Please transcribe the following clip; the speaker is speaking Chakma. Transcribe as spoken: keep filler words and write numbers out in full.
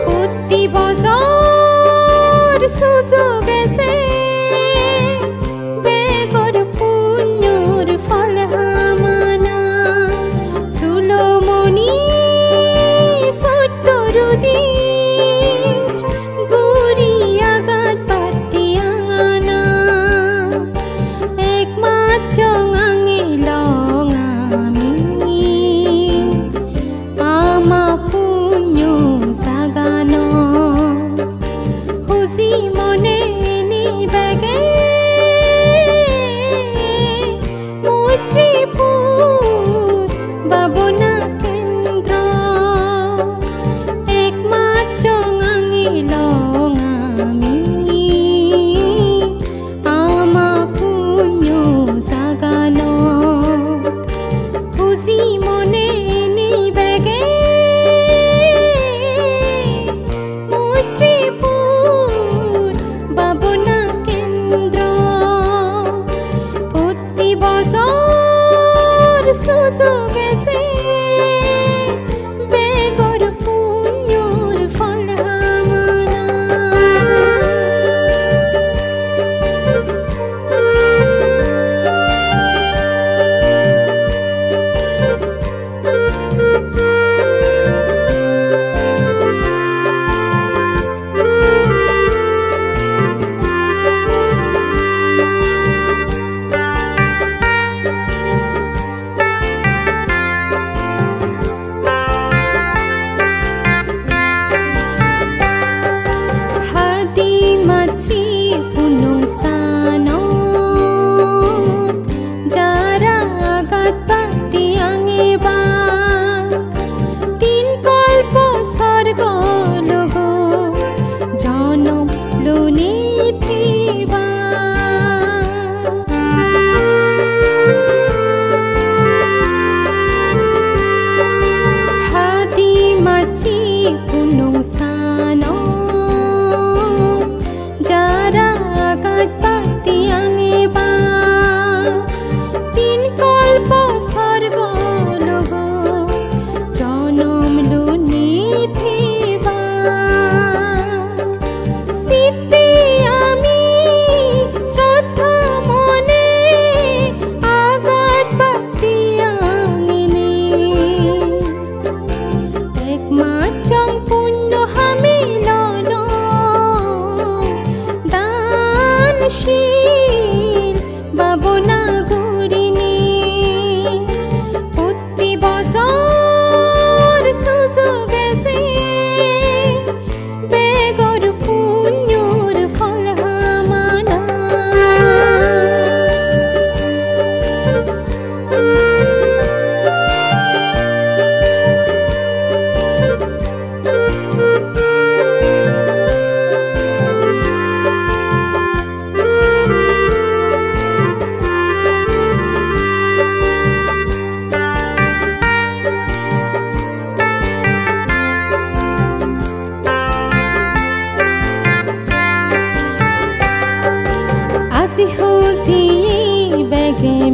Potti bojor sujog eje, begor punyor phol hamana. Sulomoni sottor udij, guri agat batti angana. Ekmajjong angilong ami, ama punyo sagano. Huji mone ni bege, Moitripur babona kendro. Ekmajjong angilong ami, ama punyo sagano. Huji mone ni bege, Moitripur babona kendro. Potti bojor sujog eje, begor punyor phol hamana. Hadi machi punung sano, jara agat batti angebak, tin kolpo sorgo logo jonom luni thiba. Hadi machi punung sano, jara agat batti angebak, tin kolpo sorgo logo jonom luni thiba. Sitti ami sroddha mone agat batti angini. Ekmajjong punyo hamilono dan sil babona gurini. Potti bojor sujog eje, begor punyor phol hamana. Aji huji bege